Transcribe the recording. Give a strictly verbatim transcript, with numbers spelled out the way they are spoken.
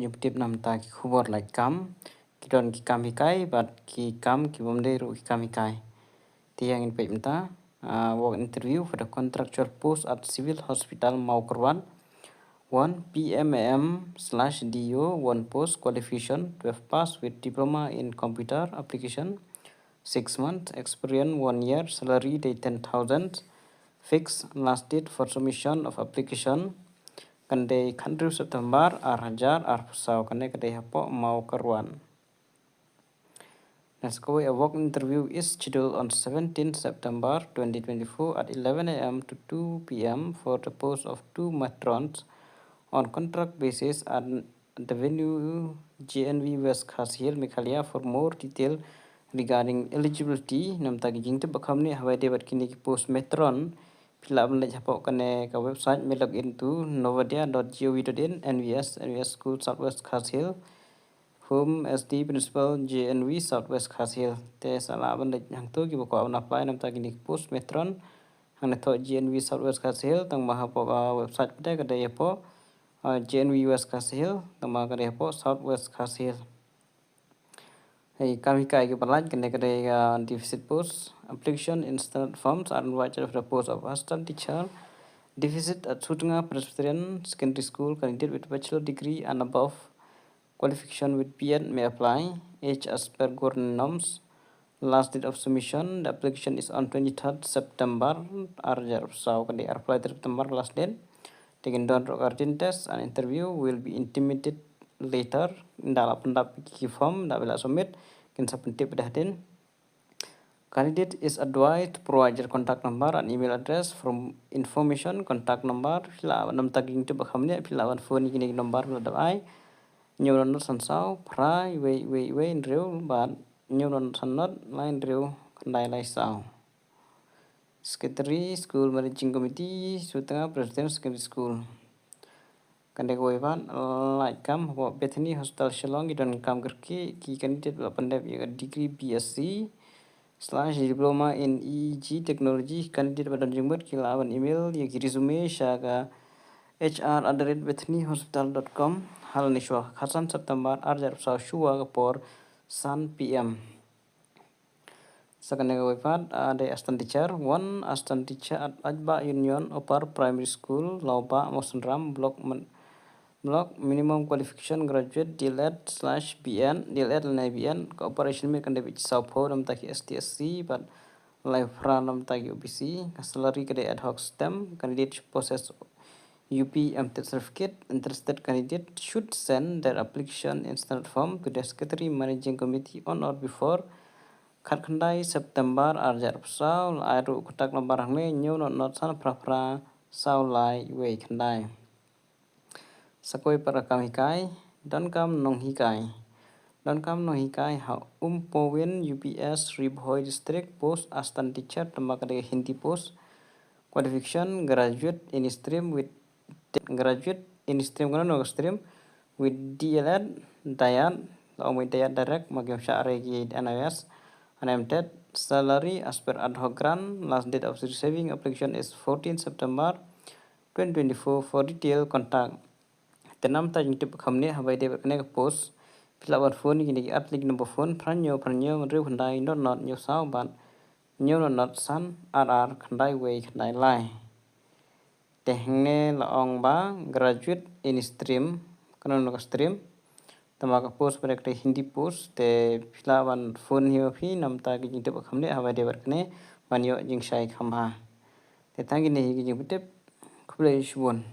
Jingpyntip namar ki khubor lait kam, ki don ki kam hikai bad ki kam ki bym dei ruh ki kam hikai. Te ïa ngin peit mynta, ah, work interview for the contractual post at Civil Hospital Mawkyrwat. One P M A M slash D O, one post, qualification twelve pass with diploma in computer application, six months, experience one year, salary dei ten thousand, fixed last date for submission of application kan dei khathynriew September ar hajar arphew saw, kane ka dei hapoh Mawkyrwat. Next, kawei, a work interview is scheduled on seventeenth September twenty twenty-four at eleven A M to two P M for the post of two matrons on contract basis at the venue J N V West Khasi Hills, Meghalaya. For more detail regarding eligibility, namar ki jingtip ba kham ne hawei dei bad kine ki post matron, phi lah ban leit hapoh kane ka website, me log in to novodaya dot gov dot in, N V S, N V S School, South West Khasi Hills, Home S D Principal, J N V South West Khasi Hills. Te sa lah ban leit hangto kiba kwah ban apply namar kine ki post matron. Hangne thoh J N V South West Khasi Hills, tangba hapoh ka website ka dei, ka dei hapoh, ah, J N V West Khasi Hills, tangba ka dei hapoh South West Khasi Hills. Hei, kam hikai kiba lait, kane ka dei, ah, deficit post. Application in standard forms are invited for the post of assistant teacher, deficit at Sutnga Presbyterian Secondary School, candidate with bachelor degree and above, qualification with B Ed may apply. Age as per government norms. Last date of submission, the application is on twenty-third September, ar hajar arphew saw, ka dei arphew lai tarik September last date. Te kin don ruh ka written test and interview will be intimated later. Ynda la pyndap ki form, ynda phi la submit, kin sa pyntip da hadien. Candidate is advised to provide their contact number and email address for information. Contact number, phi lah ban, namar ki jingtip ba kham ne, phi lah ban phone ïa kine ki number ba la dep ai. Hynñiew nod nod san saw phra wei wei wei hynriew bad hynñiew nod nod san nod lai hynriew khyndai lai saw. Secretary School Managing Committee, Sutnga Presbyterian Secondary School. Kane kawei pat, lait kam hapoh Bethany Hospital Shillong, ki donkam kyrkieh ki candidate ba la pyndep ïa ka degree B Sc slash diploma in E E G technology. Candidate ba don jingmut ki lah ban email ïa ki resume sha ka H R at the rate bethany hospital dot com. Ha lane shuwa ka khatsan September ar hajar arphew saw, shuwa ka por san P M. Sa kane kawei pat, ah, dei assistant teacher. One assistant teacher at Ajbah Union Upper Primary School, Lawbah, Mawsynram, Block Man-, Block. Minimum qualification, graduate, D L Ed slash B Ed, D L Ed lane B Ed. Ka upper age limit kan dei phi sawphew namar ki S T S C bad laiphra namar ki O B C. Ka salary ka dei ad hoc system. Candidate should possess U P M Ted certificate. Interested candidate should send their application in standard form to the Secretary Managing Committee on or before khatkhyndai September ar hajar arphew saw. La ai ruh contact number hangne, hynñiew nod nod san phra phra saw lai wei khyndai. Sa kawei pat ka kam hikai, donkam nonghikai. Donkam nonghikai ha Umpowin U P S, Ri Bhoi District, post assistant teacher, tangba ka dei Hindi post. Qualification, graduate in stream with, graduate in stream, kano kano ka stream, with D L Ed, D Ed, la ong wei D Ed direct, ma kim shah re ki N I S, and M Ted. Salary as per ad hoc grant. Last date of receiving application is fourteen September twenty twenty-four. For detail, contact. Te namar jingtip ba kham ne hawei dei bad kane ka post, phi lah ban phone ïa kine ki ar tylli ki number phone, phra hynñiew phra hynñiew hynriew khyndai nod nod hynñiew saw bad hynñiew nod nod san ar ar khyndai wei khyndai lai. Te hangne la ong ba graduate in stream, kano kano ka stream. Tangba ka post ba dei ka dei Hindi post, te phi lah ban phone hi ma phi namar ki jingtip ba kham ne hawei dei bad kane ban ïoh jingshai kham bha. Te tang kine hi ki jingpyntip. Khublei shibun.